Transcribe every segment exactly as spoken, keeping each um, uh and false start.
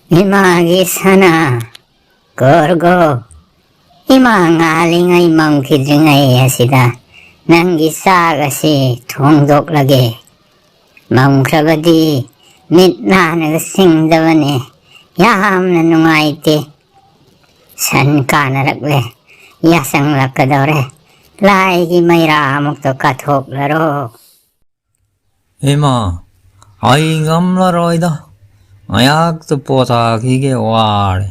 ꯏꯃꯥꯒꯤ ꯁꯅꯥ, ꯒꯣꯔꯒꯣ, ꯏꯃꯥ ꯉꯥꯜꯂꯤꯉꯩ ꯃꯝꯈꯤꯗ꯭ꯔꯤꯉꯩ ꯑꯁꯤꯗ ꯅꯪꯒꯤ ꯆꯥꯛ ꯑꯁꯤ ꯊꯣꯡꯗꯣꯛꯂꯒꯦ꯫ ꯃꯝꯈ꯭ꯔꯕꯗꯤ ꯃꯤꯠ ꯅꯥꯅꯒ ꯁꯤꯡꯗꯕꯅꯦ꯫ ꯌꯥꯝꯅ ꯅꯨꯡꯉꯥꯏꯇꯦ꯫ ꯁꯟ ꯀꯥꯅꯔꯛꯂꯦ꯫ ꯌꯥꯁꯪꯂꯛꯀꯗꯧꯔꯦ꯫ ꯂꯥꯏꯒꯤ ꯃꯩꯔꯥ ꯑꯃꯨꯛꯇ ꯀꯠꯊꯣꯛꯂꯔꯣ꯫ ꯏꯃꯥ, ꯑꯩ ꯉꯝꯂꯔꯣꯏꯗ꯫ ꯉꯥꯏꯍꯥꯛꯇ ꯄꯣꯊꯥꯈꯤꯒꯦ, ꯋꯥꯔꯦ꯫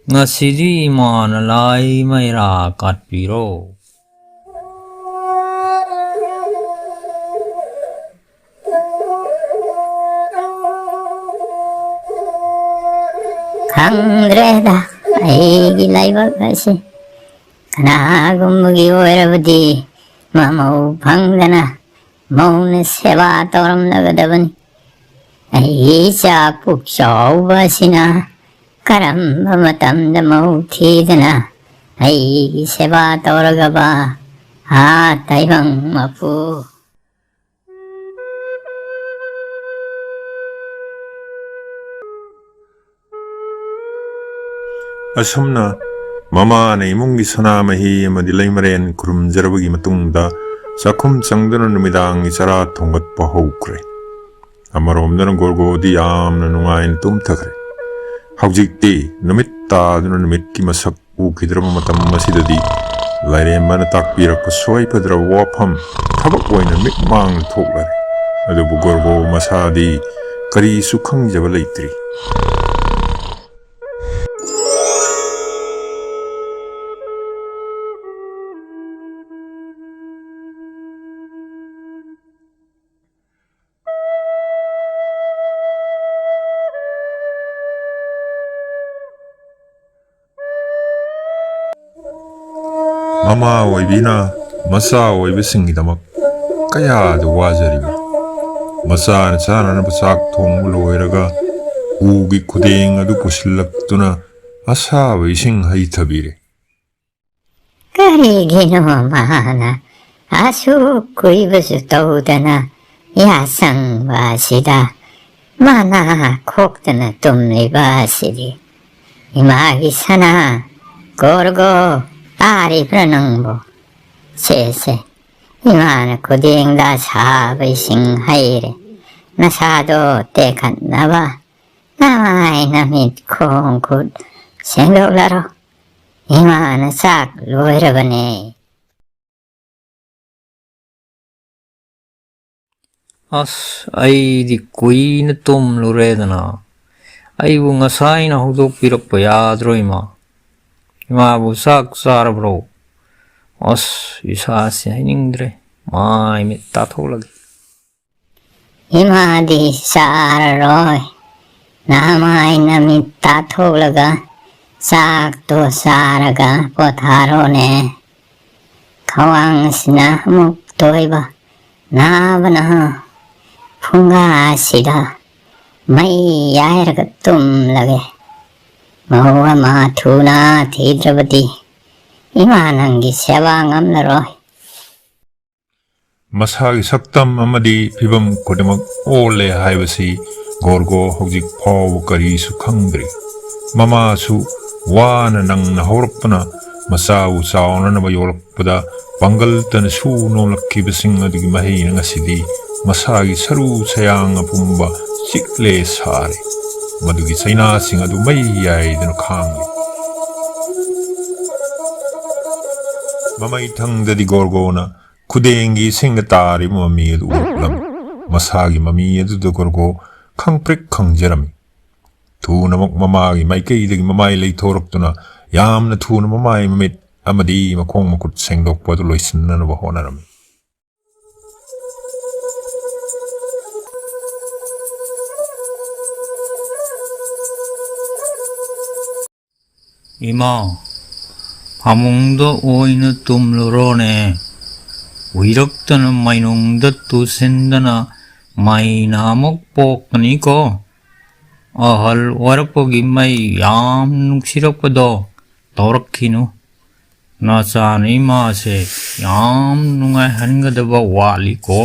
ꯉꯁꯤꯗꯤ ꯏꯃꯥꯅ ꯂꯥꯏ ꯃꯩꯔꯥ ꯀꯠꯄꯤꯔꯣ꯫ ꯈꯪꯗ꯭ꯔꯦꯗ, ꯑꯩꯒꯤ ꯂꯥꯏꯕꯛ ꯑꯁꯤ꯫ ꯀꯅꯥꯒꯨꯝꯕꯒꯤ ꯑꯣꯏꯔꯕꯗꯤ ꯃꯃꯧ ꯐꯪꯗꯅ ꯃꯧꯅ ꯁꯦꯕꯥ ꯇꯧꯔꯝꯂꯒꯗꯕꯅꯤ꯫ ꯑꯩꯒꯤ ꯏꯆꯥ ꯄꯨꯛ ꯆꯥꯎꯕ ꯑꯁꯤꯅ ꯀꯔꯝꯕ ꯃꯇꯝꯗ ꯃꯧ ꯊꯤꯗꯅ ꯑꯩꯒꯤ ꯁꯦꯕꯥ ꯇꯧꯔꯒꯕ? ꯑꯥ ꯇꯥꯏꯕꯪ ꯃꯄꯨ꯫ ꯑꯁꯨꯝꯅ ꯃꯃꯥꯅ ꯏꯃꯨꯡꯒꯤ ꯁꯅꯥꯃꯍꯤ ꯑꯃꯗꯤ ꯂꯩꯃꯔꯦꯟ ꯈꯨꯔꯨꯝꯖꯔꯕꯒꯤ ꯃꯇꯨꯡꯗ ꯆꯥꯛꯈꯨꯝ ꯆꯪꯗꯨꯅ ꯅꯨꯃꯤꯗꯥꯡꯒꯤ ꯆꯔꯥ ꯊꯣꯡꯒꯠꯄ ꯍꯧꯈ꯭ꯔꯦ꯫ ꯑꯃꯔꯣꯝꯗꯅ ꯒꯣꯔꯒꯣꯗꯤ ꯌꯥꯝꯅ ꯅꯨꯡꯉꯥꯏꯅ ꯇꯨꯝꯊꯈ꯭ꯔꯦ꯫ ꯍꯧꯖꯤꯛꯇꯤ ꯅꯨꯃꯤꯠ ꯇꯥꯗꯨꯅ ꯅꯨꯃꯤꯠꯀꯤ ꯃꯁꯛ ꯎꯈꯤꯗ꯭ꯔꯕ ꯃꯇꯝ ꯑꯁꯤꯗꯗꯤ ꯂꯥꯏꯔꯦꯝꯕꯅ ꯇꯥꯛꯄꯤꯔꯛꯄ ꯁꯣꯏꯐꯗ꯭ꯔꯕ ꯋꯥꯐꯝ ꯊꯕꯛ ꯑꯣꯏꯅ ꯃꯤꯠ ꯃꯥꯡꯗ ꯊꯣꯛꯂꯔꯦ꯫ ꯑꯗꯨꯕꯨ ꯒꯣꯔꯒꯣ ꯃꯁꯥꯗꯤ ꯀꯔꯤꯁꯨ ꯈꯪꯖꯕ ꯂꯩꯇ꯭ꯔꯤ꯫ ꯃꯃꯥ ꯑꯣꯏꯕꯤꯅ ꯃꯆꯥ ꯑꯣꯏꯕꯁꯤꯡꯒꯤꯗꯃꯛ ꯀꯌꯥꯗ ꯋꯥꯖꯔꯤꯕ꯫ ꯃꯆꯥꯅ ꯆꯥꯅꯅꯕ ꯆꯥꯛ ꯊꯣꯡꯕ ꯂꯣꯏꯔꯒ ꯎꯒꯤ ꯈꯨꯗꯦꯡ ꯑꯗꯨ ꯄꯨꯁꯤꯜꯂꯛꯇꯨꯅ ꯑꯁꯥꯕ ꯏꯁꯤꯡ ꯍꯩꯊꯕꯤꯔꯦ꯫ ꯀꯔꯤꯒꯤꯅꯣ ꯃꯥꯅ ꯑꯁꯨꯛ ꯀꯨꯏꯕꯁꯨ ꯇꯧꯗꯅ ꯌꯥꯁꯪꯕ ꯑꯁꯤꯗ ꯃꯥꯅ ꯈꯣꯛꯇꯅ ꯇꯨꯝꯂꯤꯕ ꯑꯁꯤꯗꯤ꯫ ꯏꯃꯥꯒꯤ ꯁꯅꯥ, ꯒꯣꯔꯒꯣ, ꯇꯥꯔꯤꯕ꯭ꯔꯥ ꯅꯪꯕꯣ? ꯁꯦ, ꯁꯦ, ꯏꯃꯥꯅ ꯈꯨꯗꯦꯡꯗ ꯁꯥꯕ ꯏꯁꯤꯡ ꯍꯩꯔꯦ꯫ ꯅꯁꯥꯗꯣ ꯇꯦꯛꯈꯠꯅꯕ ꯅꯃꯥꯏ ꯅꯃꯤꯠ ꯈꯣꯡ ꯈꯨꯠ ꯁꯦꯡꯗꯣꯛꯂꯔꯣ꯫ ꯏꯃꯥꯅ ꯆꯥꯛ ꯂꯣꯏꯔꯕꯅꯦ꯫ ꯑꯁ, ꯑꯩꯗꯤ ꯀꯨꯏꯅ ꯇꯨꯝꯂꯨꯔꯦꯗꯅ꯫ ꯑꯩꯕꯨ ꯉꯁꯥꯏꯅ ꯍꯧꯗꯣꯛꯄꯤꯔꯛꯄ ꯌꯥꯗ꯭ꯔꯣ, ꯏꯃꯥ? ꯏꯃꯥꯕꯨ ꯆꯥꯛ ꯆꯥꯔꯕ꯭ꯔꯣ? ꯑꯁ, ꯏꯁꯥꯁꯤ ꯍꯩꯅꯤꯡꯗ꯭ꯔꯦ꯫ ꯃꯥꯏ ꯃꯤꯠ ꯇꯥꯊꯣꯛꯂꯒꯦ꯫ ꯏꯃꯥꯗꯤ ꯆꯥꯔꯔꯣꯏ꯫ ꯅꯃꯥꯏ ꯅꯃꯤꯠ ꯇꯥꯊꯣꯛꯂꯒ ꯆꯥꯛꯇꯣ ꯆꯥꯔꯒ ꯄꯣꯊꯥꯔꯣꯅꯦ꯫ ꯈ꯭ꯋꯥꯡꯁꯤꯅ ꯑꯃꯨꯛ ꯇꯣꯏꯕ, ꯅꯥꯕꯅ ꯐꯨꯡꯒꯥꯁꯤꯗ ꯃꯩ ꯌꯥꯏꯔꯒ ꯇꯨꯝꯂꯒꯦ꯫ ꯃꯧ ꯑꯃ ꯊꯨꯅ ꯊꯤꯗ꯭ꯔꯕꯗꯤ ꯏꯃꯥ ꯅꯪꯒꯤ ꯁꯦꯕꯥ ꯉꯝꯂꯔꯣꯏ꯫ ꯃꯁꯥꯒꯤ ꯁꯛꯇꯝ ꯑꯃꯗꯤ ꯐꯤꯚꯝ ꯈꯨꯗꯤꯡꯃꯛ ꯑꯣꯜꯂꯦ ꯍꯥꯏꯕꯁꯤ ꯒꯣꯔꯒꯣ ꯍꯧꯖꯤꯛ ꯐꯥꯎꯕ ꯀꯔꯤꯁꯨ ꯈꯪꯗ꯭ꯔꯤ꯫ ꯃꯃꯥꯁꯨ ꯋꯥꯅ ꯅꯪꯅ ꯍꯧꯔꯛꯄꯅ ꯃꯆꯥꯕꯨ ꯆꯥꯎꯅꯅꯕ ꯌꯣꯛꯂꯛꯄꯗ ꯄꯥꯡꯒꯜꯇꯅ ꯁꯨ ꯅꯣꯝꯂꯛꯈꯤꯕꯁꯤꯡ ꯑꯗꯨꯒꯤ ꯃꯍꯩꯅ ꯉꯁꯤꯗꯤ ꯃꯁꯥꯒꯤ ꯁꯔꯨ ꯁꯌꯥꯡ ꯑꯄꯨꯝꯕ ꯆꯤꯛꯂꯦ ꯁꯥꯔꯦ꯫ ꯃꯗꯨꯒꯤ ꯆꯩꯅꯥꯁꯤꯡ ꯑꯗꯨ ꯃꯩ ꯌꯥꯏꯗꯨꯅ ꯈꯥꯡꯂꯤ꯫ ꯃꯃꯩ ꯊꯪꯗꯗꯤ ꯒꯣꯔꯒꯣꯅ ꯈꯨꯗꯦꯡꯒꯤ ꯏꯁꯤꯡꯗ ꯇꯥꯔꯤꯕ ꯃꯃꯤ ꯑꯗꯨ ꯎꯔꯛꯂꯝꯃꯤ꯫ ꯃꯁꯥꯒꯤ ꯃꯃꯤ ꯑꯗꯨꯗ ꯒꯣꯔꯒꯣ ꯈꯪꯄ꯭ꯔꯤꯛ ꯈꯪꯖꯔꯝꯃꯤ꯫ ꯊꯨꯅꯃꯛ ꯃꯃꯥꯒꯤ ꯃꯥꯏꯀꯩꯗꯒꯤ ꯃꯃꯥꯏ ꯂꯩꯊꯣꯔꯛꯇꯨꯅ ꯌꯥꯝꯅ ꯊꯨꯅ ꯃꯃꯥꯏ ꯃꯃꯤꯠ ꯑꯃꯗꯤ ꯃꯈꯣꯡ ꯃꯈꯨꯠ ꯁꯦꯡꯗꯣꯛꯄ ꯑꯗꯨ ꯂꯣꯏꯁꯤꯟꯅꯅꯕ ꯍꯣꯠꯅꯔꯝꯃꯤ꯫ ꯏꯃꯥ, ꯐꯃꯨꯡꯗ ꯑꯣꯏꯅ ꯇꯨꯝꯂꯨꯔꯣꯅꯦ꯫ ꯎꯏꯔꯛꯇꯅ ꯃꯩꯅꯨꯡꯗ ꯇꯨꯁꯤꯟꯗꯅ ꯃꯩꯅ ꯑꯃꯨꯛ ꯄꯣꯛꯀꯅꯤꯀꯣ꯫ ꯑꯍꯜ ꯑꯣꯏꯔꯛꯄꯒꯤ ꯃꯩ ꯌꯥꯝ ꯅꯨꯡꯁꯤꯔꯛꯄꯗꯣ ꯇꯧꯔꯛꯈꯤꯅꯨ꯫ ꯅꯆꯥꯅ ꯏꯃꯥꯁꯦ ꯌꯥꯝ ꯅꯨꯡꯉꯥꯏꯍꯟꯒꯗꯕ ꯋꯥꯠꯂꯤꯀꯣ꯫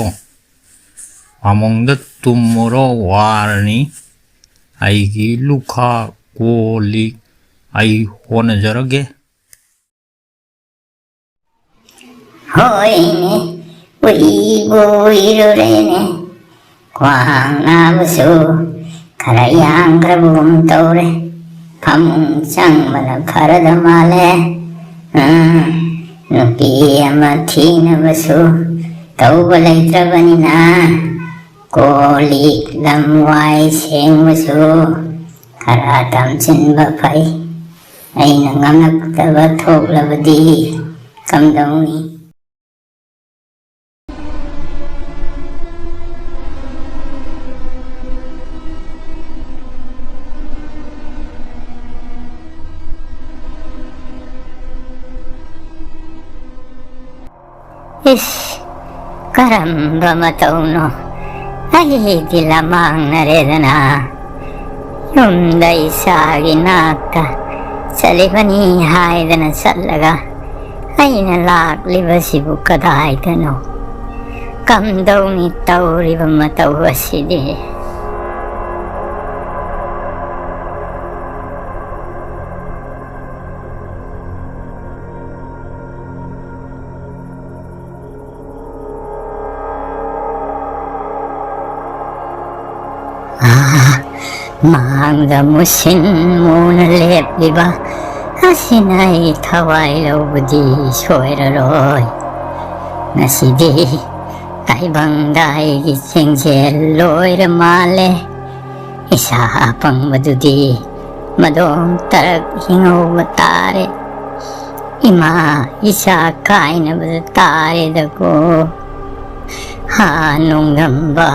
ꯐꯃꯨꯡꯗ ꯇꯨꯝꯃꯨꯔꯣ, ꯋꯥꯔꯅꯤ꯫ ꯑꯩꯒꯤ ꯂꯨꯈꯥ ꯀꯣꯜ ꯂꯤꯛ ꯑꯩ ꯍꯣꯠꯅꯖꯔꯒꯦ꯫ ꯍꯣꯏꯅꯦ, ꯎꯏꯕꯨ ꯎꯏꯔꯨꯔꯦꯅꯦ꯫ ꯈ꯭ꯋꯥꯡ ꯅꯥꯕꯁꯨ ꯈꯔ ꯌꯥꯡꯈ꯭ꯔꯕꯒꯨꯝ ꯇꯧꯔꯦ꯫ ꯐꯃꯨꯡ ꯆꯪꯕꯅ ꯐꯔꯗ ꯃꯥꯜꯂꯦ꯫ ꯎꯝ, ꯅꯨꯄꯤ ꯑꯃ ꯊꯤꯅꯕꯁꯨ ꯇꯧꯕ ꯂꯩꯇ꯭ꯔꯕꯅꯤꯅ, ꯀꯣꯜ ꯂꯤꯛ ꯂꯝ ꯋꯥꯏ ꯁꯦꯡꯕꯁꯨ ꯈꯔ ꯇꯝꯁꯤꯟꯕ ꯐꯩ꯫ ꯑꯩꯅ ꯉꯝꯂꯛꯇꯕ ꯊꯣꯛꯂꯕꯗꯤ ꯀꯝꯗꯧꯅꯤ? ꯏꯁ, ꯀꯔꯝꯕ ꯃꯇꯧꯅꯣ? ꯑꯩꯗꯤ ꯂꯃꯥꯡꯅꯔꯦꯗꯅ꯫ ꯌꯨꯝꯗ ꯏꯆꯥꯒꯤ ꯅꯥꯛꯇ ꯆꯠꯂꯤꯕꯅꯤ ꯍꯥꯏꯗꯅ ꯆꯠꯂꯒ, ꯑꯩꯅ ꯂꯥꯛꯂꯤꯕꯁꯤꯕꯨ ꯀꯗꯥꯏꯗꯅꯣ? ꯀꯝꯗꯧꯅꯤ ꯇꯧꯔꯤꯕ ꯃꯇꯧ ꯑꯁꯤꯗꯤ? ꯑꯥ, ꯃꯥꯡꯗ ꯃꯨꯁꯤꯟ ꯃꯨꯅ ꯂꯦꯞꯂꯤꯕ ꯑꯁꯤꯅ ꯑꯩ ꯊꯋꯥꯏ ꯂꯧꯕꯗꯤ ꯁꯣꯏꯔꯔꯣꯏ꯫ ꯉꯁꯤꯗꯤ ꯇꯥꯏꯕꯪꯗ ꯑꯩꯒꯤ ꯆꯦꯡꯖꯦꯜ ꯂꯣꯏꯔ ꯃꯥꯜꯂꯦ꯫ ꯏꯁꯥ ꯑꯄꯪꯕꯗꯨꯗꯤ ꯃꯗꯣꯝ ꯇꯔꯛ ꯍꯤꯡꯍꯧꯕ ꯇꯥꯔꯦ꯫ ꯏꯃꯥ ꯏꯆꯥ ꯀꯥꯏꯅꯕꯗ ꯇꯥꯔꯦꯗꯀꯣ꯫ ꯍꯥ ꯅꯣꯡꯗꯝꯕ,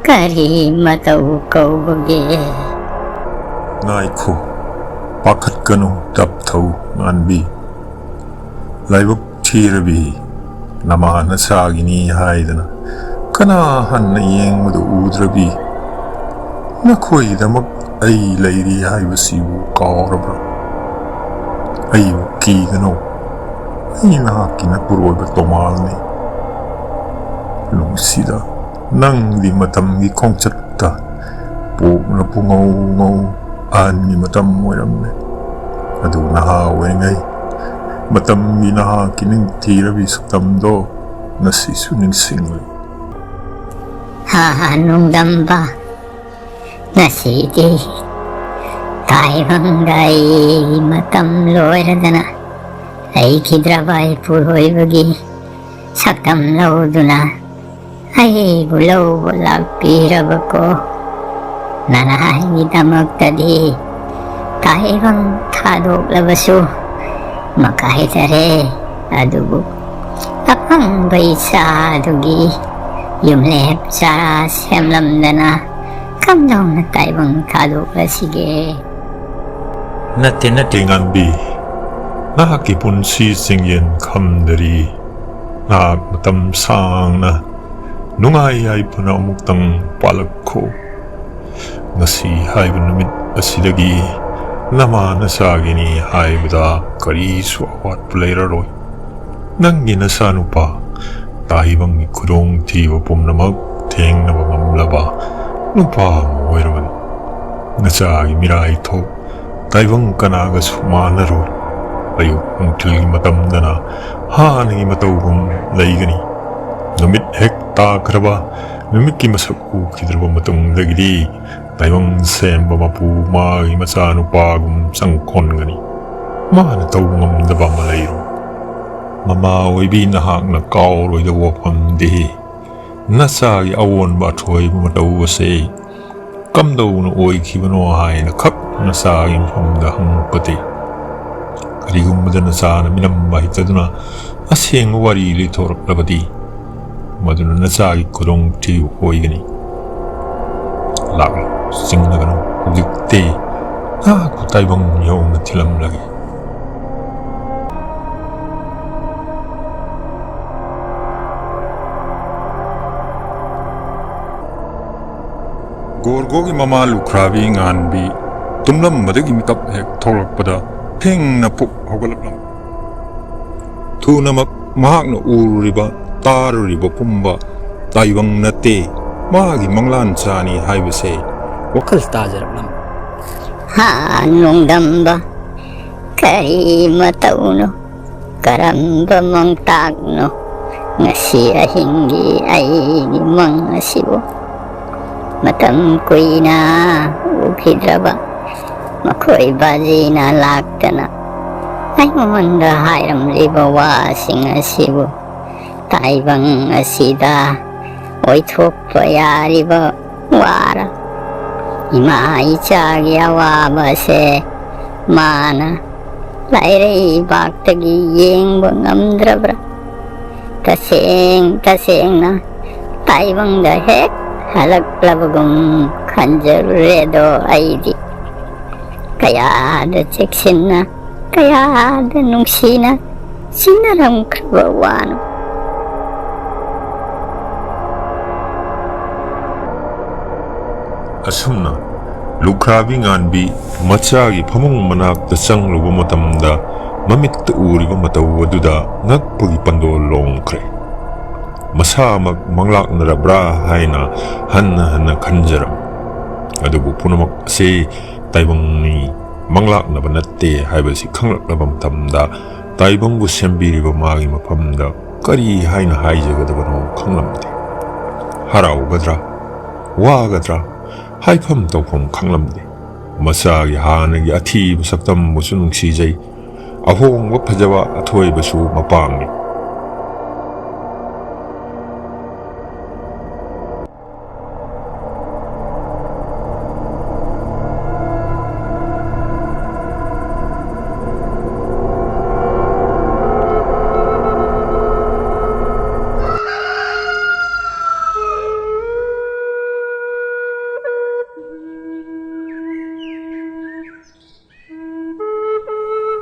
ꯀꯔꯤ ꯃꯇꯧ ꯀꯧꯕꯒꯦ? ꯉꯥꯏꯈꯣ, ꯄꯥꯈꯠꯀꯅꯨ, ꯇꯞꯊꯧ, ꯉꯥꯟꯕꯤ꯫ ꯂꯥꯏꯕꯛ ꯊꯤꯔꯕꯤ, ꯅꯃꯥ ꯅꯆꯥꯒꯤꯅꯤ ꯍꯥꯏꯗꯅ ꯀꯅꯥ ꯍꯟꯅ ꯌꯦꯡꯕꯗ ꯎꯗ꯭ꯔꯕꯤ? ꯅꯈꯣꯏꯒꯤꯗꯃꯛ ꯑꯩ ꯂꯩꯔꯤ ꯍꯥꯏꯕꯁꯤꯕꯨ ꯀꯥꯎꯔꯕ꯭ꯔꯥ? ꯑꯩꯕꯨ ꯀꯤꯒꯅꯨ, ꯑꯩ ꯅꯍꯥꯛꯀꯤ ꯅꯄꯨꯔꯣꯏꯕ ꯇꯣꯃꯥꯜꯅꯤ꯫ ꯅꯨꯡꯁꯤꯗ, ꯅꯪꯗꯤ ꯃꯇꯝꯒꯤ ꯈꯣꯡꯆꯠꯇ ꯄꯣꯛꯅ ꯄꯨꯡꯉꯧ ꯉꯧ ꯑꯍꯟꯒꯤ ꯃꯇꯝ ꯑꯣꯏꯔꯝꯃꯦ꯫ ꯑꯗꯨ ꯅꯍꯥ ꯑꯣꯏꯔꯤꯉꯩ ꯃꯇꯝꯒꯤ ꯅꯍꯥꯛꯀꯤ ꯅꯤꯡꯊꯤꯔꯕꯤ ꯁꯛꯇꯝꯗꯣ ꯉꯁꯤꯁꯨ ꯅꯤꯡꯁꯤꯡꯂꯤ꯫ ꯍꯥ ꯍꯥ ꯅꯣꯡꯗꯝꯕ, ꯉꯁꯤꯗꯤ ꯇꯥꯏꯕꯪꯗ ꯑꯩꯒꯤ ꯃꯇꯝ ꯂꯣꯏꯔꯗꯅ ꯂꯩꯈꯤꯗ꯭ꯔꯕ ꯏꯄꯨꯔꯣꯏꯕꯒꯤ ꯁꯛꯇꯝ ꯂꯧꯗꯨꯅ ꯑꯩꯕꯨ ꯂꯧꯕ ꯂꯥꯛꯄꯤꯔꯕꯀꯣ꯫ ꯅꯅꯥꯏꯒꯤꯗꯃꯛꯇꯗꯤ ꯇꯥꯏꯕꯪ ꯊꯥꯗꯣꯛꯂꯕꯁꯨ ꯃꯀꯥꯏꯗꯔꯦ꯫ ꯑꯗꯨꯕꯨ ꯑꯄꯪꯕ ꯏꯆꯥꯗꯨꯒꯤ ꯌꯨꯝꯂꯦꯞ ꯆꯥꯔꯥ ꯁꯦꯝꯂꯝꯗꯅ ꯀꯝꯗꯧꯅ ꯇꯥꯏꯕꯪ ꯊꯥꯗꯣꯛꯂꯁꯤꯒꯦ? ꯅꯠꯇꯦ, ꯅꯠꯇꯦ, ꯉꯥꯟꯕꯤ꯫ ꯅꯍꯥꯛꯀꯤ ꯄꯨꯟꯁꯤ ꯆꯤꯡꯌꯦꯟ ꯈꯝꯗꯔꯤ꯫ ꯅꯍꯥꯛ ꯃꯇꯝ ꯁꯥꯡꯅ ꯅꯨꯡꯉꯥꯏ ꯌꯥꯏꯐꯅ ꯑꯃꯨꯛꯇꯪ ꯄꯥꯜꯂꯛꯈꯣ꯫ ꯉꯁꯤ ꯍꯥꯏꯕ ꯅꯨꯃꯤꯠ ꯑꯁꯤꯗꯒꯤ ꯅꯃꯥ ꯅꯆꯥꯒꯤꯅꯤ ꯍꯥꯏꯕꯗ ꯀꯔꯤꯁꯨ ꯑꯋꯥꯠꯄ ꯂꯩꯔꯔꯣꯏ꯫ ꯅꯪꯒꯤ ꯅꯆꯥꯅꯨꯄꯥ ꯇꯥꯏꯕꯪꯒꯤ ꯈꯨꯗꯣꯡꯊꯤꯕ ꯄꯨꯝꯅꯃꯛ ꯊꯦꯡꯅꯕ ꯉꯝꯂꯕ ꯅꯨꯄꯥ ꯑꯃ ꯑꯣꯏꯔꯕꯅꯤ꯫ ꯅꯆꯥꯒꯤ ꯃꯤꯔꯥꯏꯊꯣꯛ ꯇꯥꯏꯕꯪ ꯀꯅꯥꯒꯁꯨ ꯃꯥꯟꯅꯔꯣꯏ꯫ ꯑꯌꯨꯛ ꯅꯨꯡꯊꯤꯜꯒꯤ ꯃꯇꯝꯗꯅ ꯍꯥꯟꯅꯒꯤ ꯃꯇꯧꯒꯨꯝ ꯂꯩꯒꯅꯤ꯫ ꯅꯨꯃꯤꯠ ꯍꯦꯛ ꯇꯥꯈ꯭ꯔꯕ, ꯅꯨꯃꯤꯠꯀꯤ ꯃꯁꯛ ꯎꯈꯤꯗ꯭ꯔꯕ ꯃꯇꯨꯡꯗꯒꯤꯗꯤ ꯇꯥꯏꯕꯪ ꯁꯦꯝꯕ ꯃꯄꯨ ꯃꯥꯒꯤ ꯃꯆꯥꯅꯨꯄꯥꯒꯨꯝ ꯆꯪꯈꯣꯟꯒꯅꯤ꯫ ꯃꯥꯅ ꯇꯧꯕ ꯉꯝꯗꯕ ꯑꯃ ꯂꯩꯔꯣꯏ꯫ ꯃꯃꯥ ꯑꯣꯏꯕꯤ, ꯅꯍꯥꯛꯅ ꯀꯥꯎꯔꯣꯏꯗꯕ ꯋꯥꯐꯝꯗꯤ ꯅꯆꯥꯒꯤ ꯑꯑꯣꯟꯕ ꯑꯊꯣꯏꯕ ꯃꯇꯧ ꯑꯁꯤ ꯀꯝꯗꯧꯅ ꯑꯣꯏꯈꯤꯕꯅꯣ ꯍꯥꯏꯅ ꯈꯛ ꯅꯆꯥꯒꯤ ꯃꯐꯝꯗ ꯍꯪꯉꯛꯄꯗꯤ꯫ ꯀꯔꯤꯒꯨꯝꯕꯗ ꯅꯆꯥꯅ ꯃꯤꯅꯝꯕ ꯍꯩꯇꯗꯨꯅ ꯑꯁꯦꯡꯕ ꯋꯥꯔꯤ ꯂꯤꯊꯣꯔꯛꯂꯕꯗꯤ, ꯃꯗꯨꯅ ꯅꯆꯥꯒꯤ ꯈꯨꯗꯣꯡꯊꯤꯕ ꯑꯣꯏꯒꯅꯤ꯫ ꯂꯥꯛꯂꯣ, ꯆꯤꯡꯅꯒꯅꯨ, ꯍꯧꯖꯤꯛꯇꯤ ꯅꯍꯥꯛꯄꯨ ꯇꯥꯏꯕꯪ ꯌꯧꯅ ꯊꯤꯜꯂꯝꯂꯒꯦ꯫ ꯒꯣꯔꯒꯣꯒꯤ ꯃꯃꯥ ꯂꯨꯈ꯭ꯔꯥꯕꯤ ꯉꯥꯟꯕꯤ ꯇꯨꯝꯂꯝꯕꯗꯒꯤ ꯃꯤꯀꯞ ꯍꯦꯛ ꯊꯣꯛꯂꯛꯄꯗ ꯊꯦꯡꯅ ꯄꯨꯛ ꯍꯧꯒꯠꯂꯛꯂꯝꯃꯤ꯫ ꯊꯨꯅꯃꯛ ꯃꯍꯥꯛꯅ ꯎꯔꯨꯔꯤꯕ, ꯇꯥꯔꯨꯔꯤꯕ ꯄꯨꯝꯕ ꯇꯥꯏꯕꯪ ꯅꯠꯇꯦ, ꯃꯥꯒꯤ ꯃꯪꯂꯥꯟ ꯆꯥꯅꯤ ꯍꯥꯏꯕꯁꯦ ꯋꯥꯈꯜ ꯇꯥꯖꯔꯛꯂꯝꯃꯤ꯫ ꯍꯥ, ꯅꯣꯡꯗꯝꯕ, ꯀꯔꯤ ꯃꯇꯧꯅꯣ? ꯀꯔꯝꯕ ꯃꯪꯇꯥꯛꯅꯣ ꯉꯁꯤ ꯑꯍꯤꯡꯒꯤ ꯑꯩꯒꯤ ꯃꯪ ꯑꯁꯤꯕꯨ? ꯃꯇꯝ ꯀꯨꯏꯅ ꯎꯈꯤꯗ꯭ꯔꯕ ꯃꯈꯣꯏ ꯕꯥꯖꯤꯅ ꯂꯥꯛꯇꯅ ꯑꯩꯉꯣꯟꯗ ꯍꯥꯏꯔꯝꯂꯤꯕ ꯋꯥꯁꯤꯡ ꯑꯁꯤꯕꯨ ꯇꯥꯏꯕꯪ ꯑꯁꯤꯗ ꯑꯣꯏꯊꯣꯛꯄ ꯌꯥꯔꯤꯕ ꯋꯥꯔ? ꯏꯃꯥ ꯏꯆꯥꯒꯤ ꯑꯋꯥꯕꯁꯦ ꯃꯥꯅ ꯂꯩꯔꯩꯕꯥꯛꯇꯒꯤ ꯌꯦꯡꯕ ꯉꯝꯗ꯭ꯔꯕ꯭ꯔꯥ? ꯇꯁꯦꯡ ꯇꯁꯦꯡꯅ ꯇꯥꯏꯕꯪꯗ ꯍꯦꯛ ꯍꯜꯂꯛꯂꯕꯒꯨꯝ ꯈꯟꯖꯔꯨꯔꯦꯗꯣ ꯑꯩꯗꯤ꯫ ꯀꯌꯥꯗ ꯆꯦꯛꯁꯤꯟꯅ, ꯀꯌꯥꯗ ꯅꯨꯡꯁꯤꯅ ꯁꯤꯟꯅꯔꯝꯈ꯭ꯔꯕ ꯋꯥꯅꯣ꯫ ꯑꯁꯨꯝꯅ ꯂꯨꯈ꯭ꯔꯥꯕꯤ ꯉꯥꯟꯕꯤ ꯃꯆꯥꯒꯤ ꯐꯃꯨꯡ ꯃꯅꯥꯛꯇ ꯆꯪꯂꯨꯕ ꯃꯇꯝꯗ, ꯃꯃꯤꯠꯇ ꯎꯔꯤꯕ ꯃꯇꯧ ꯑꯗꯨꯗ ꯉꯛꯄꯒꯤ ꯄꯟꯗꯣꯜ ꯂꯣꯡꯈ꯭ꯔꯦ꯫ ꯃꯁꯥꯃꯛ ꯃꯪꯂꯥꯛꯅꯔꯕ꯭ꯔꯥ ꯍꯥꯏꯅ ꯍꯟꯅ ꯍꯟꯅ ꯈꯟꯖꯔꯝꯃꯤ꯫ ꯑꯗꯨꯕꯨ ꯄꯨꯝꯅꯃꯛ ꯑꯁꯤ ꯇꯥꯏꯕꯪꯅꯤ, ꯃꯪꯂꯥꯛꯅꯕ ꯅꯠꯇꯦ ꯍꯥꯏꯕꯁꯤ ꯈꯪꯂꯛꯂꯕ ꯃꯇꯝꯗ, ꯇꯥꯏꯕꯪꯕꯨ ꯁꯦꯝꯕꯤꯔꯤꯕ ꯃꯥꯒꯤ ꯃꯐꯝꯗ ꯀꯔꯤ ꯍꯥꯏꯅ ꯍꯥꯏꯖꯒꯗꯕꯅꯣ ꯈꯪꯂꯝꯗꯦ꯫ ꯍꯔꯥꯎꯒꯗ꯭ꯔꯥ, ꯋꯥꯒꯗ꯭ꯔꯥ, ꯍꯥꯏꯐꯝ ꯇꯧꯐꯝ ꯈꯪꯂꯝꯗꯦ꯫ ꯃꯆꯥꯒꯤ ꯍꯥꯟꯅꯒꯤ ꯑꯊꯤꯕ ꯁꯛꯇꯝꯕꯨꯁꯨ ꯅꯨꯡꯁꯤꯖꯩ꯫ ꯑꯍꯣꯡꯕ ꯐꯖꯕ ꯑꯊꯣꯏꯕꯁꯨ ꯃꯄꯥꯝꯃꯤ꯫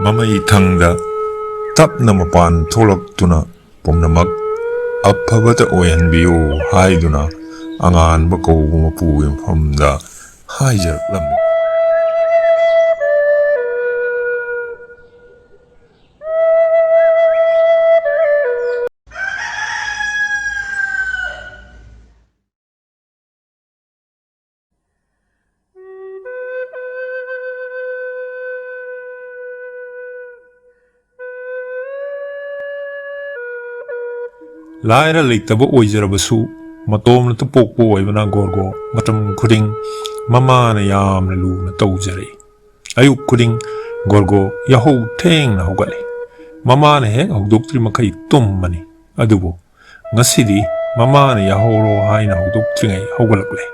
ꯃꯃꯩ ꯊꯪꯗ ꯇꯞꯅ ꯃꯄꯥꯟ ꯊꯣꯛꯂꯛꯇꯨꯅ ꯄꯨꯝꯅꯃꯛ ꯑꯐꯕꯇ ꯑꯣꯏꯍꯟꯕꯤꯌꯨ ꯍꯥꯏꯗꯨꯅ ꯑꯉꯥꯟꯕ ꯀꯧꯕ ꯃꯄꯨꯒꯤ ꯃꯐꯝꯗ ꯍꯥꯏꯖꯔꯛꯂꯝꯃꯤ꯫ ꯂꯥꯏꯔ ꯂꯩꯇꯕ ꯑꯣꯏꯖꯔꯕꯁꯨ, ꯃꯇꯣꯝꯇ ꯄꯣꯛꯄ ꯑꯣꯏꯕꯅ ꯒꯣꯔꯒꯣ ꯃꯇꯝ ꯈꯨꯗꯤꯡ ꯃꯃꯥꯅ ꯌꯥꯝꯅ ꯂꯨꯅ ꯇꯧꯖꯔꯛꯏ꯫ ꯑꯌꯨꯛ ꯈꯨꯗꯤꯡ ꯒꯣꯔꯒꯣ ꯌꯥꯍꯧ ꯊꯦꯡꯅ ꯍꯧꯒꯠꯂꯤ꯫ ꯃꯃꯥꯅ ꯍꯦꯛ ꯍꯧꯗꯣꯛꯇ꯭ꯔꯤ ꯃꯈꯩ ꯇꯨꯝꯕꯅꯤ꯫ ꯑꯗꯨꯕꯨ ꯉꯁꯤꯗꯤ ꯃꯃꯥꯅ ꯌꯥꯍꯧꯔꯣ ꯍꯥꯏꯅ ꯍꯧꯗꯣꯛꯇ꯭ꯔꯤꯉꯩ ꯍꯧꯒꯠꯂꯛꯂꯦ꯫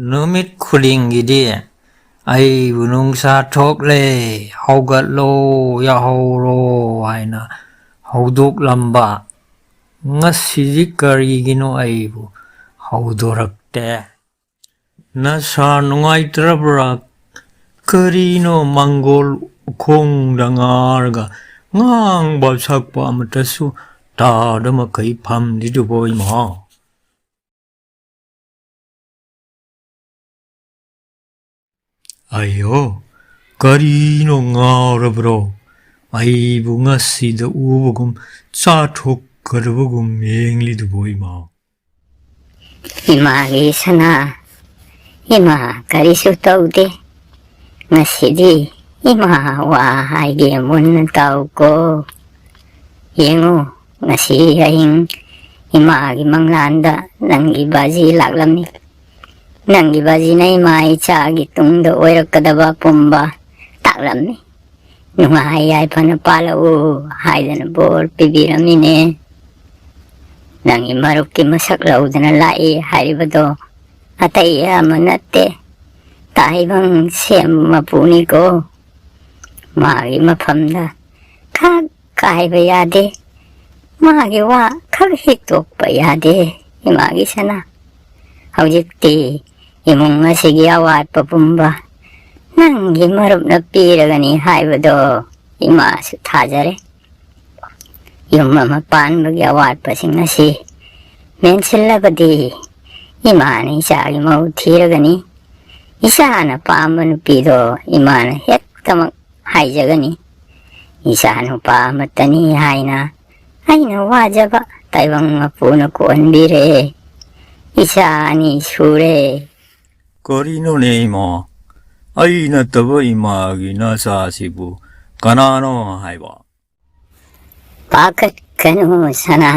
ꯅꯨꯃꯤꯠ ꯈꯨꯗꯤꯡꯒꯤꯗꯤ ꯑꯩꯕꯨ ꯅꯨꯡꯁꯥ ꯊꯣꯛꯂꯦ, ꯍꯧꯒꯠꯂꯣ, ꯌꯥꯍꯧꯔꯣ ꯍꯥꯏꯅ ꯍꯧꯗꯣꯛꯂꯝꯕ, ꯉꯁꯤꯗꯤ ꯀꯔꯤꯒꯤꯅꯣ ꯑꯩꯕꯨ ꯍꯧꯗꯣꯔꯛꯇꯦ? ꯅꯁꯥ ꯅꯨꯡꯉꯥꯏꯇ꯭ꯔꯕ꯭ꯔꯥ? ꯀꯔꯤꯅꯣ ꯃꯪꯒꯣꯜ ꯎꯈꯣꯡꯗ ꯉꯥꯔꯒ ꯉꯥꯡꯕ ꯁꯛꯄ ꯑꯃꯠꯇꯁꯨ ꯇꯥꯗ ꯃꯈꯩ ꯐꯝꯂꯤꯗꯨꯕꯣ, ꯏꯃꯥ? ꯑꯌꯣ, ꯀꯔꯤꯅꯣ ꯉꯥꯎꯔꯕ꯭ꯔꯣ? ꯑꯩꯕꯨ ꯉꯁꯤꯗ ꯎꯕꯒꯨꯝ ꯆꯥꯊꯣꯛꯀꯗꯕꯒꯨꯝ ꯌꯦꯡꯂꯤꯗꯨꯕꯨ, ꯏꯃꯥ? ꯏꯃꯥꯒꯤ ꯁꯅꯥ, ꯏꯃꯥ ꯀꯔꯤꯁꯨ ꯇꯧꯗꯦ꯫ ꯉꯁꯤꯗꯤ ꯏꯃꯥ ꯋꯥ ꯍꯥꯏꯒꯦ ꯃꯨꯟꯅ ꯇꯥꯎꯀꯣ꯫ ꯌꯦꯡꯉꯨ, ꯉꯁꯤ ꯑꯍꯤꯡ ꯏꯃꯥꯒꯤ ꯃꯪꯂꯥꯟꯗ ꯅꯪꯒꯤ ꯕꯥꯖꯤ ꯂꯥꯛꯂꯝꯃꯤ꯫ ꯅꯪꯒꯤ ꯕꯥꯖꯤꯅ ꯏꯃꯥ ꯏꯆꯥꯒꯤ ꯇꯨꯡꯗ ꯑꯣꯏꯔꯛꯀꯗꯕ ꯄꯨꯝꯕ ꯇꯥꯛꯂꯝꯃꯤ꯫ ꯅꯨꯡꯉꯥꯏ ꯌꯥꯏꯐꯅ ꯄꯥꯜꯂꯛꯎ ꯍꯥꯏꯗꯅ ꯕꯣꯔ ꯄꯤꯕꯤꯔꯝꯃꯤꯅꯦ꯫ ꯅꯪꯒꯤ ꯃꯔꯨꯞꯀꯤ ꯃꯁꯛ ꯂꯧꯗꯅ ꯂꯥꯛꯏ ꯍꯥꯏꯔꯤꯕꯗꯣ ꯑꯇꯩ ꯑꯃ ꯅꯠꯇꯦ, ꯇꯥꯏꯕꯪ ꯁꯦꯝꯕ ꯃꯄꯨꯅꯤꯀꯣ꯫ ꯃꯥꯒꯤ ꯃꯐꯝꯗ ꯈꯛ ꯀꯥꯏꯕ ꯌꯥꯗꯦ꯫ ꯃꯥꯒꯤ ꯋꯥ ꯈꯛ ꯍꯤꯛꯇꯣꯛꯄ ꯌꯥꯗꯦ, ꯏꯃꯥꯒꯤ ꯁꯅꯥ꯫ ꯍꯧꯖꯤꯛꯇꯤ ꯏꯃꯨꯡ ꯑꯁꯤꯒꯤ ꯑꯋꯥꯠꯄ ꯄꯨꯝꯕ ꯅꯪꯒꯤ ꯃꯔꯨꯞꯅ ꯄꯤꯔꯒꯅꯤ ꯍꯥꯏꯕꯗꯣ ꯏꯃꯥꯁꯨ ꯊꯥꯖꯔꯦ꯫ ꯌꯨꯝ ꯑꯃ ꯄꯥꯟꯕꯒꯤ ꯑꯋꯥꯠꯄꯁꯤꯡ ꯑꯁꯤ ꯃꯦꯟꯁꯤꯜꯂꯕꯗꯤ ꯏꯃꯥꯅ ꯏꯆꯥꯒꯤ ꯃꯍꯨꯠ ꯊꯤꯔꯒꯅꯤ꯫ ꯏꯆꯥꯅ ꯄꯥꯝꯕ ꯅꯨꯄꯤꯗꯣ ꯏꯃꯥꯅ ꯍꯦꯛꯇꯃꯛ ꯍꯥꯏꯖꯒꯅꯤ꯫ ꯏꯆꯥ ꯅꯨꯄꯥ ꯑꯃꯠꯇꯅꯤ ꯍꯥꯏꯅ ꯑꯩꯅ ꯋꯥꯖꯕ ꯇꯥꯏꯕꯪ ꯃꯄꯨꯅ ꯀꯣꯛꯍꯟꯕꯤꯔꯦ꯫ ꯏꯆꯥ ꯑꯅꯤ ꯁꯨꯔꯦ꯫ ꯀꯔꯤꯅꯣꯅꯦ ꯏꯃꯥ? ꯑꯩ ꯅꯠꯇꯕ ꯏꯃꯥꯒꯤ ꯅꯆꯥꯁꯤꯕꯨ ꯀꯅꯥꯅꯣ ꯍꯥꯏꯕ? ꯄꯥꯈꯠ ꯀꯅꯨ ꯁꯅꯥ,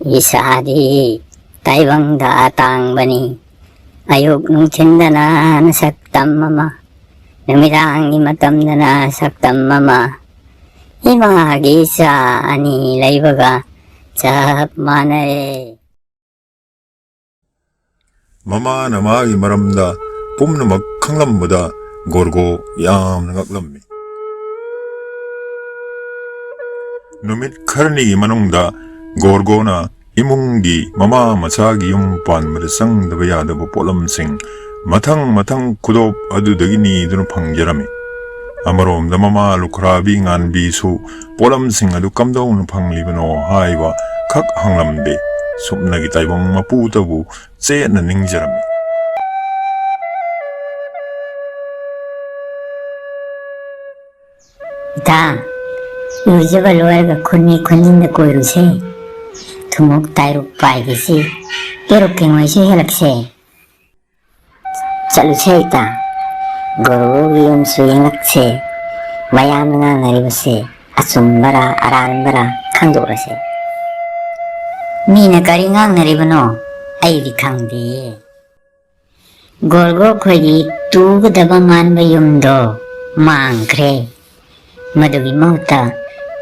ꯏꯁꯥꯗꯤ ꯇꯥꯏꯕꯪꯗ ꯑꯇꯥꯡꯕꯅꯤ꯫ ꯑꯌꯨꯛ ꯅꯨꯡꯊꯤꯟꯗꯅ ꯅꯁꯛꯇꯝ ꯑꯃ, ꯅꯨꯃꯤꯗꯥꯡꯒꯤ ꯃꯇꯝꯗꯅ ꯁꯛꯇꯝ ꯑꯃ꯫ ꯏꯃꯥꯒꯤ ꯏꯆꯥ ꯑꯅꯤ ꯂꯩꯕꯒ ꯆꯞ ꯃꯥꯟꯅꯔꯦ꯫ ꯃꯃꯥꯅ ꯃꯥꯒꯤ ꯃꯔꯝꯗ ꯄꯨꯝꯅꯃꯛ ꯈꯪꯂꯝꯕꯗ ꯒꯣꯔꯒꯣ ꯌꯥꯝꯅ ꯉꯛꯂꯝꯃꯤ꯫ ꯅꯨꯃꯤꯠ ꯈꯔꯅꯤꯒꯤ ꯃꯅꯨꯡꯗ ꯒꯣꯔꯒꯣꯅ ꯏꯃꯨꯡꯒꯤ ꯃꯃꯥ ꯃꯆꯥꯒꯤ ꯌꯨꯝ ꯄꯥꯟꯕꯗ ꯆꯪꯗꯕ ꯌꯥꯗꯕ ꯄꯣꯠꯂꯝꯁꯤꯡ ꯃꯊꯪ ꯃꯊꯪ ꯈꯨꯗꯣꯞ ꯑꯗꯨꯗꯒꯤ ꯅꯤꯗꯨꯅ ꯐꯪꯖꯔꯝꯃꯤ꯫ ꯑꯃꯔꯣꯝꯗ ꯃꯃꯥ ꯂꯨꯈ꯭ꯔꯥꯕꯤ ꯉꯥꯟꯕꯤꯁꯨ ꯄꯣꯠꯂꯝꯁꯤꯡ ꯑꯗꯨ ꯀꯝꯗꯧꯅ ꯐꯪꯂꯤꯕꯅꯣ ꯍꯥꯏꯕ ꯈꯛ ꯍꯪꯂꯝꯗꯦ꯫ ꯁꯨꯞꯅꯒꯤ ꯇꯥꯏꯕꯪ ꯃꯄꯨꯇꯕꯨ ꯆꯦꯠꯅ ꯅꯤꯡꯖꯔꯝꯃꯤ꯫ ꯏꯇꯥ, ꯏꯔꯨꯖꯕ ꯂꯣꯏꯔꯒ ꯈꯨꯟꯅꯤ ꯈꯨꯟꯖꯤꯟꯗ ꯀꯣꯏꯔꯨꯁꯦ꯫ ꯊꯨꯝꯃꯣꯛ ꯇꯥꯏꯔꯨꯛ ꯄꯥꯏꯒꯤꯁꯤ, ꯄꯦꯔꯨꯛ ꯀꯦꯡꯉꯣꯏꯁꯨ ꯍꯦꯜꯂꯛꯁꯦ꯫ ꯆꯠꯂꯨꯁꯦ ꯏꯇꯥ, ꯒꯣꯔꯒꯣꯒꯤ ꯌꯨꯝꯁꯨ ꯌꯦꯡꯂꯛꯁꯦ꯫ ꯃꯌꯥꯝꯅ ꯉꯥꯡꯅꯔꯤꯕꯁꯦ ꯑꯆꯨꯝꯕꯔꯥ ꯑꯔꯥꯟꯕꯔꯥ ꯈꯪꯗꯣꯛꯂꯁꯦ꯫ ꯃꯤꯅ ꯀꯔꯤ ꯉꯥꯡꯅꯔꯤꯕꯅꯣ ꯑꯩꯗꯤ ꯈꯪꯗꯦ꯫ ꯒꯣꯔꯒꯣ ꯈꯣꯏꯒꯤ ꯇꯨꯒꯗꯕ ꯃꯥꯟꯕ ꯌꯨꯝꯗꯣ ꯃꯥꯡꯈ꯭ꯔꯦ꯫ ꯃꯗꯨꯒꯤ ꯃꯍꯨꯠꯇ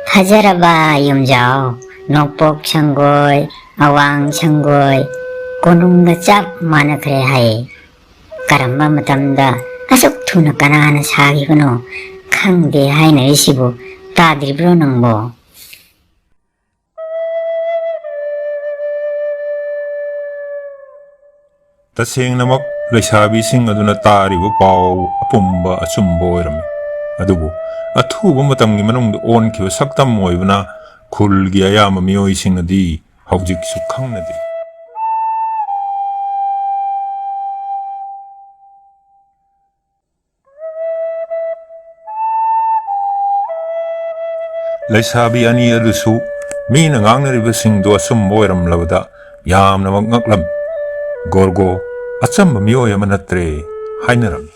ꯐꯖꯔꯕ ꯌꯨꯝꯖꯥꯎ, ꯅꯣꯡꯄꯣꯛ ꯁꯪꯒꯣꯏ, ꯑꯋꯥꯡ ꯁꯪꯒꯣꯏ, ꯀꯣꯅꯨꯡꯒ ꯆꯞ ꯃꯥꯟꯅꯈ꯭ꯔꯦ ꯍꯥꯏ꯫ ꯀꯔꯝꯕ ꯃꯇꯝꯗ ꯑꯁꯨꯛ ꯊꯨꯅ ꯀꯅꯥꯅ ꯁꯥꯈꯤꯕꯅꯣ ꯈꯪꯗꯦ ꯍꯥꯏꯅꯔꯤꯁꯤꯕꯨ ꯇꯥꯗ꯭ꯔꯤꯕ꯭ꯔꯣ ꯅꯪꯕꯣ? ꯇꯁꯦꯡꯅꯃꯛ ꯂꯩꯁꯥꯕꯤꯁꯤꯡ ꯑꯗꯨꯅ ꯇꯥꯔꯤꯕ ꯄꯥꯎ ꯑꯄꯨꯝꯕ ꯑꯆꯨꯝꯕ ꯑꯣꯏꯔꯝꯃꯤ꯫ ꯑꯗꯨꯕꯨ ꯑꯊꯨꯕ ꯃꯇꯝꯒꯤ ꯃꯅꯨꯡꯗ ꯑꯣꯟꯈꯤꯕ ꯁꯛꯇꯝ ꯑꯣꯏꯕꯅ ꯈꯨꯜꯒꯤ ꯑꯌꯥꯝꯕ ꯃꯤꯑꯣꯏꯁꯤꯡꯅꯗꯤ ꯍꯧꯖꯤꯛꯁꯨ ꯈꯪꯅꯗꯦ꯫ ꯂꯩꯁꯥꯕꯤ ꯑꯅꯤ ꯑꯗꯨꯁꯨ ꯃꯤꯅ ꯉꯥꯡꯅꯔꯤꯕꯁꯤꯡꯗꯨ ꯑꯆꯨꯝꯕ ꯑꯣꯏꯔꯝꯂꯕꯗ ꯌꯥꯝꯅꯃꯛ ꯉꯛꯂꯝꯃꯤ꯫ "ꯒꯣꯔꯒꯣ ꯑꯆꯝꯕ ꯃꯤꯑꯣꯏ ꯑꯃ ꯅꯠꯇ꯭ꯔꯦ" ꯍꯥꯏꯅꯔꯝꯃꯤ꯫